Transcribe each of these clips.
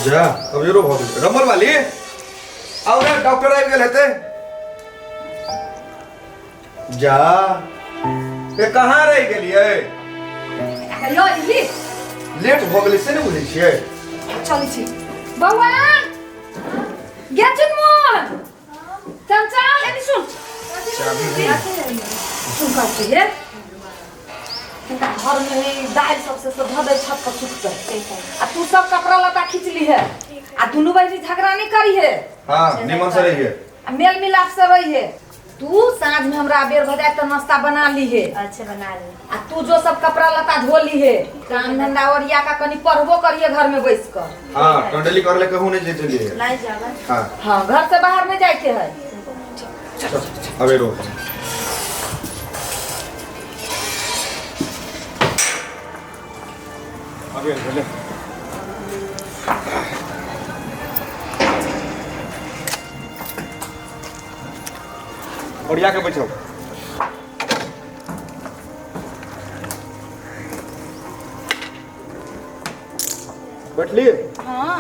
जा अबेरो भऽ गेल रमल वाली आउ ने डॉक्टर आबि गेल हेतै जा ए कहाँ रहि गेलियै यो इली लेट भऽ गेलै से नहि बुझै छियै चलै छी बौआ गे चुनमुन चंचल एनी सुन सुन कहै छी हे हिनका घरमे है दालि सब से सब धऽ दै छत पर सुखतै आ तू सब कपड़ा लत्ता खींच ली है आ दुनू बहिनी झगड़ा नहीं करी है हाँ निमन से रहिए आ मेल मिलाप से रही है तू साँझ में हमरा अबेर भऽ जाए तऽ नाश्ता बना ली है अच्छा बना ली आ तू जो सब कपड़ा लत्ता धो ली है काम धंधा ओरिया का कनी पढ़बो करिए घर में बैस कर हाँ टंडली कर ले कहूँ नहीं जे चलिए नहीं जाबा हाँ हाँ घर से बाहर नहीं जाए के है चल अबेरो अबेर भेलै ओरिया के बैठो बैठली हाँ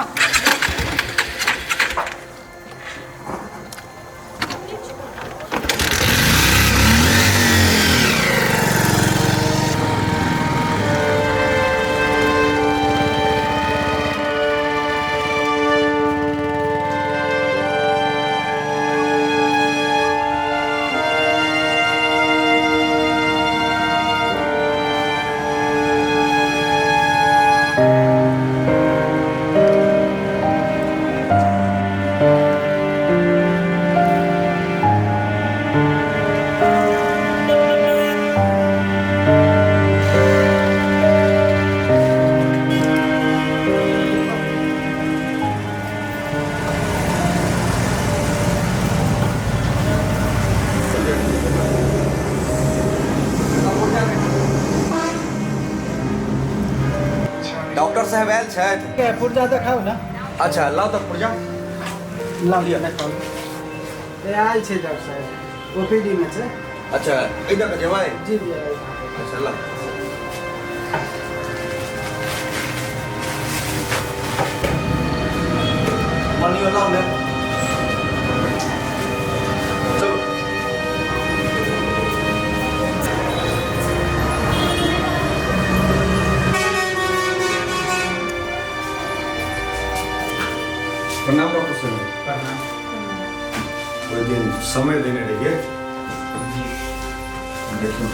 डॉक्टर साहब आयल छथि के पुर्जा देखाउ ने। अच्छा लाउ तऽ पुर्जा। लाउ देखाउ। ए आयल छै डॉक्टर साहब, ओपीडी में छै। अच्छा एहि दऽ कऽ जेबै? जी जी। अच्छा लाउ। मनियो लाउ ने। चलू। प्रणाम डॉक्टर साहब। प्रणाम। ओहि दिन समय देने रहिए। देखियौ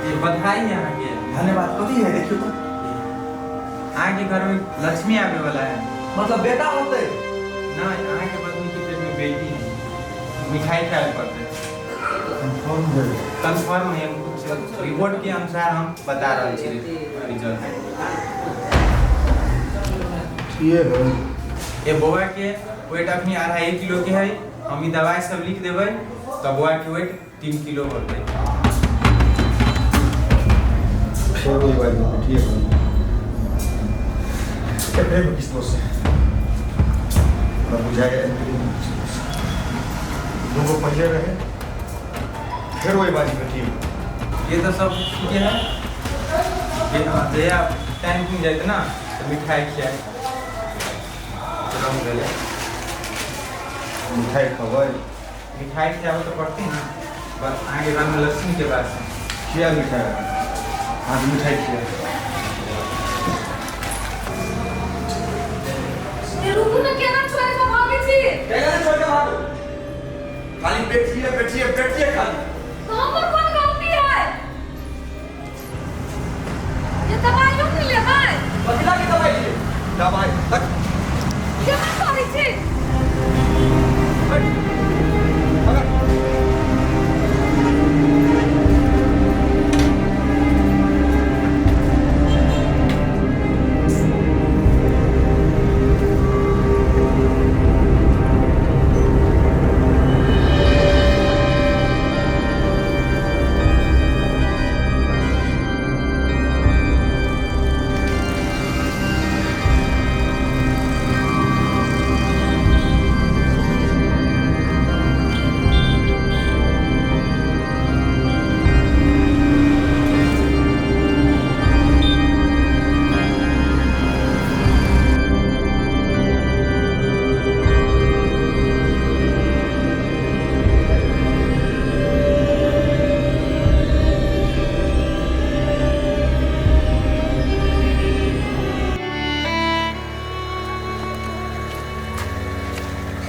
ये बधाई है अहाँके। धन्यवाद। कथी है देखियौ तऽ। अहाँके घर में लक्ष्मी आबे वाला है। मतलब बेटा होतै? नहीं, अहाँके पत्नी के पेट में बेटी है। मिठाई खाए पड़तै। कंफर्म भेल? कंफर्म है, कुछ रिपोर्ट के अनुसार हम बता रहल छी रिजल्ट। ये है ये बौआ के वेट अखनी 2.5 किलो के है। हम ई दवाई सब लिख देबै तऽ बौआ के वेट 3 किलो होतै। फेर ओहि बारी में बैठिए एकरे में किस दोष है हमरा बुझाइ दूगो पहिले रहे फेर ओहि बारी में ठीक। ये तो सब ठीक है। ये हाँ, जहिया टाइम पुरि जाइत ना तऽ मिठाई खियाए रंग गेलै। मिठाई खबै? मिठाई खियाबऽ तऽ पड़तै ने। बस अहाँके घरमे लक्ष्मी के वास है। खिया मिठाई, अहाँके मिठाई खिया। ये रुकू ने, केना छोड़ि कऽ भागै छी? केना छोड़ के भागू? खाली बैठिए बैठिए बैठिए खाली। तऽ हमर कोन गलती है? ये दवाइयो नहि लेबै? कथी लागी दवाई लिए? दवाई तक केना करै छी? पकड़।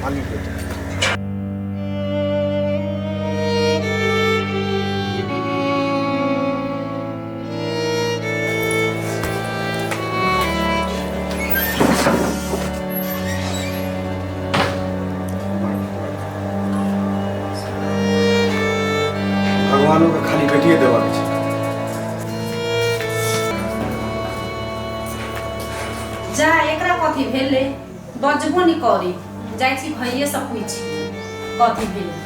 खाली पेट। भगवानों के खाली बेटिए देवा के छै। जा एकरा कथी भेलै, बजबो नहि करी। जाइ छी भैये से पूछि कथी भेलै।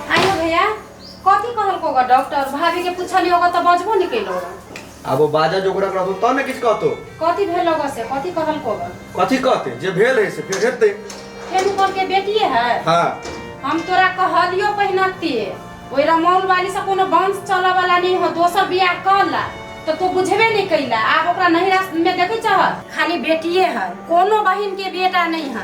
आइयो भैया कथी कहलको ग डॉक्टर? भाभी के पूछलियो ग तऽ बजबो नहि केलो। आब ओ बाजा जोगरक रहतो तब ने किछु कहतो। कथी भेलो ग से, कथी कहलको ग? कथी कहते, जे भेल है से फेर हेतै। फेर ऊपर के बेटिए है। हाँ हम तोरा कहलियो पहिनते ओहि रमौल वाली से कोनो वंश चलऽ वाला नहीं हो, दोसर बियाह कर ला तो तू बुझबे नहीं कैला। आब ओकरा नहिरा में देखै छह खाली बेटिए है, कोनो बहिन के बेटा नहीं है,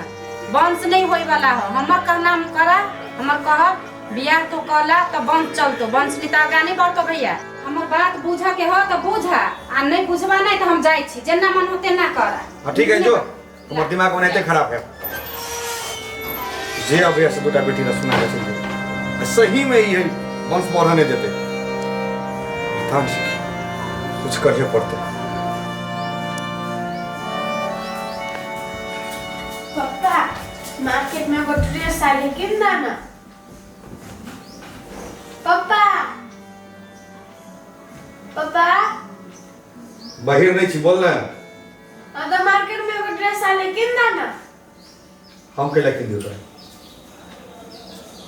वंश नहीं होए वाला है। हमर कहना हम करा, हमर कहब बियाह तो कर ला तो वंश चलतो, वंश नहीं तो आगा नहीं बढ़तो। भैया हमर बात बुझा के हो तो बुझा, आ नहीं बुझबा नहीं तो हम जाइ छी, जेना मन हो तेना करा। हाँ ठीक है, जो हमर दिमाग ओनाहिते खराब है। जे अबे से दूटा बेटी ला सुना के चलि जेबै। आ सही में ई है वंश बढ़ऽ नहीं देते। पता नहीं कुछ करिए पड़ते। पप्पा मार्केट में एगो ड्रेस आयल है, किन ना ना पप्पा? पप्पा बहिर नहीं छी, बोल ना। हाँ तो मार्केट में एगो ड्रेस आयल है, किन ना ना? हम कैला किन दियो तोरा?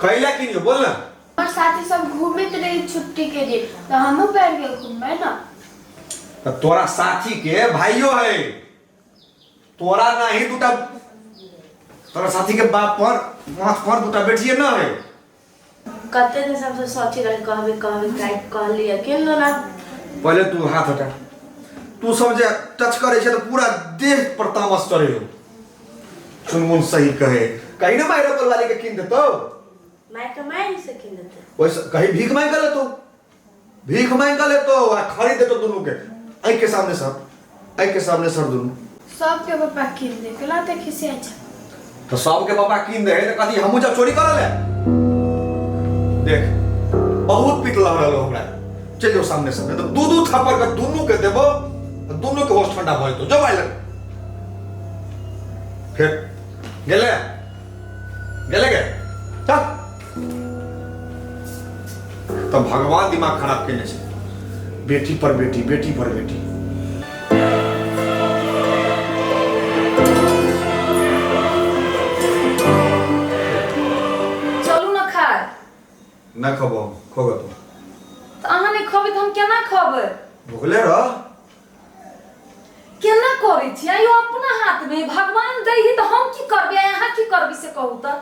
कैला किन दियो बोल ना। हमार साथी सब घूमत रही छुट्टी के दिन तो हमहू बैठ के घूमबे ना। तो तोरा साथी के भाइयो है, तोरा नहीं दूटा तोरा साथी के बाप पर माथ पर दूटा बेटिए ना है। कते दिन सबसे सोची रही कहबे कहबे काहे कहलिए किन लो ना। पहले तू हाथ हटा, तू सब जे टच करे छे तो पूरा देह पर तामस चढ़े हो। चुनमुन सही कहे कहीं ना मायरो पर वाली के किन देतो। माय के माय से किन देते। वैसे कहीं भीख मांग के लेतो, भीख मांग के लेतो आ खरीद देतो दोनों के। आई के सामने सर, आई के सामने सर दोनों। सबके पापा किन दे केला ते खिसिया छै। तो सबके पापा किन दे है तो कथी हमहू जब चोरी करल है। देख बहुत पीट लग रहलो हमरा, चल जाओ सामने से, नहीं तो दू दू थप्पड़ के दोनों के देबो, दोनों के होश ठंडा भ जेतो। जो आइल फिर गेले गेले गे चल। तो भगवान दिमाग खराब केने छै, बेटी पर बेटी, बेटी पर बेटी। चलू ना खाय। ना खबो हम, खोगो तू। तऽ अहाँ नहि खबै तऽ हम केना खबै? भुखले रह। केना करै छी आइयो अपना हाथ में भगवान दै ही तऽ हम की करबै, अहाँ की करबै से कहू तऽ।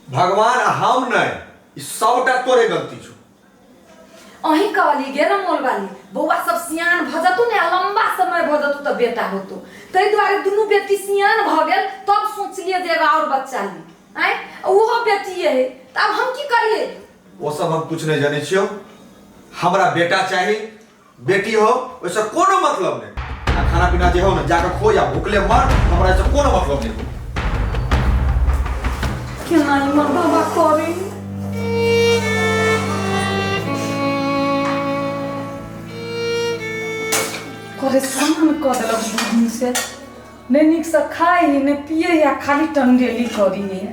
भगवान हम नहीं, ई सबटा तोरे गलती छौ। अहीं कहली गे रमोल वाली बौआ सब सियान भऽ जेतौ ने, लंबा समय भऽ जेतौ तऽ बेटा होतौ, ताहि दुआरे दुनू बेटी सियान भऽ गेल तब सोचलियै जे एगो और बच्चा ली। आँय ओहो बेटिए है तऽ आब हम की करियै? ओ सब हम कुछ नहीं जानै छियौ, हमरा बेटा चाही, बेटी हो ओहिसँ कोनो मतलब नहीं। आ खाना पीना जे हो ना जाके खो या भूखले मर, हमरा एहिसँ कोनो मतलब नहीं। केना इमर बाबा करी? परेशान कऽ देलक दू दिन से, नहि नीकसँ खाइ है नहि पियै है, खाली टंडेली करी है।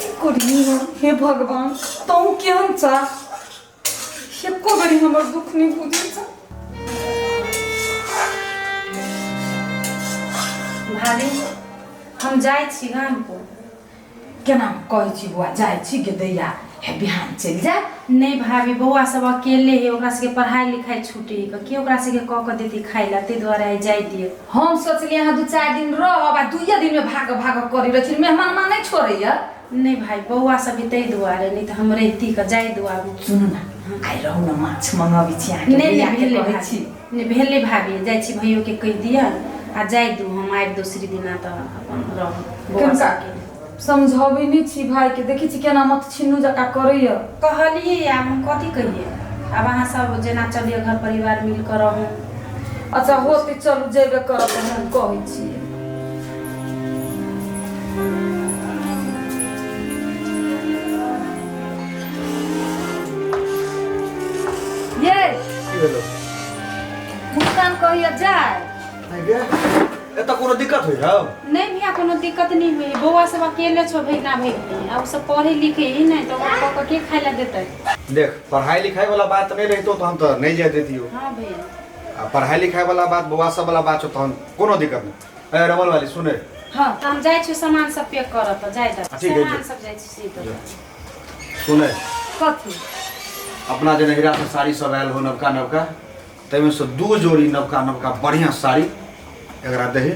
की करी हे भगवान, तू केहन छा, एको बेरी हमर दुख नहि बुझै छा। भाभी हम जाइ छी गाम पर। केना कहै छी बौआ जाइ छी गे दैया, हे बिहान चलि जा। नहीं भाभी बौआ सब अकेले है, ओकरा सबके पढ़ाई लिखाई छूटे है, के ओकरा सबके कऽ के देती खाइ ला, ताहि दुआरे आइ जाइ दिए। हम सोचलियै अहाँ 2-4 दिन रहब आ 2 दिन में भाग भाग करी रहथिन, मेहमान माँ नहीं छोड़ैया। नहीं भाई बौआ सब भी ताहि दुआरे, नहीं तऽ हम रहिती के जाइ दुआरे। सुनू ना आइ रहू ना, माछ मंगाबै छी अहाँके, नहीं भैया के भेलै कहै भाभी छी। नहीं भेलै भाभी, जाइ छी भैयो के कहि दिअ आ जाइ दू, हम आबि दोसरी दिना तऽ अपन रहू बौआ केनका? सबके। समझाबै नहि छी भाई के, देखै छी केना मत छिन्नू जकाँ करैया। कहलियै आब हम कथी कहियै, आब अहाँ सब जेना चलियै घर परिवार मिल कऽ रहू। अच्छा होतै, चलू जेबे करब तऽ हम कहै छियै। ये की भेलो? मुस्कान कहिया जाय? एतऽ कोनो दिक्कत होइ हौ? नहीं भैया, कोनो दिक्कत नहीं हुई। बौआ सब अकेले छो भैगना भैगनी, आ उ सब पढ़े लिखे ही नहीं तो ओकरा कऽ के खाय ला देतै? देख, पढ़ाई लिखाई वाला बात नहीं रहितो तो हम तऽ नहीं जाय देतियो। हाँ भैया। आ पढ़ाई लिखाई वाला बात, बौआ सब वाला बात छौ, तहन कोनो दिक्कत नहीं। ए रमल वाली, सुने। हाँ, तऽ हम जाइ छी सामान सब पैक करऽ, तऽ जाय दऽ। ठीक है, सामान जो। सब जाइ छी सी दऽ। सुने। कथी? अपना जे नहिरा से साड़ी सब आयल हो नवका नवका, ताहिमे से दू जोड़ी नवका नवका बढ़िया साड़ी एकरा दही।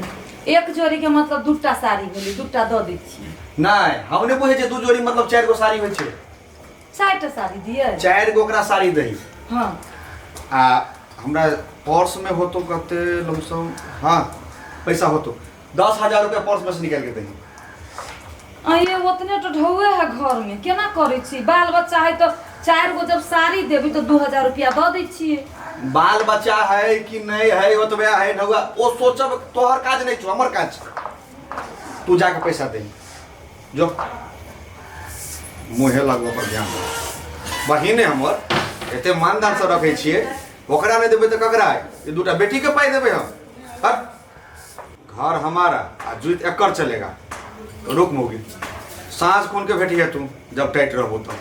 एक जोड़ी के मतलब दूटा साड़ी भेलै, दूटा दऽ दै छियै। नहि, हम नहि बुझै छियै, दू जोड़ी मतलब चारि गो साड़ी होइ छै। चारिटा साड़ी दियै? चारि गो ओकरा साड़ी दही। हाँ। आ हमरा पर्स में होतो कते लमसम, हाँ पैसा होतो 10,000 रुपया पर्स में से निकाल के दही। अये ओतने तो ढौए है घर में, केना करै छी? बाल बच्चा है तऽ चारि गो जब साड़ी देबी तऽ 2000 रुपया दऽ दै छियै। बाल बच्चा है कि नहीं है, ओतबे है ढौआ, ओ सोचब तोहर काज नहीं छौ, हमर काज छौ। तू जाके पैसा दही जो, मुँहे लगबऽ पर ध्यान दे। बहिने हमर एते मानदान से रखै छियै, ओकरा नहि देबै तऽ ककरा? ई दूटा बेटीके पाइ देबै हम? हट, घर हमारा आ जुइत एकर चलेगा। रुक मौगी, साँझ खून के भेटिहे तू जब टाइट रहबो तब।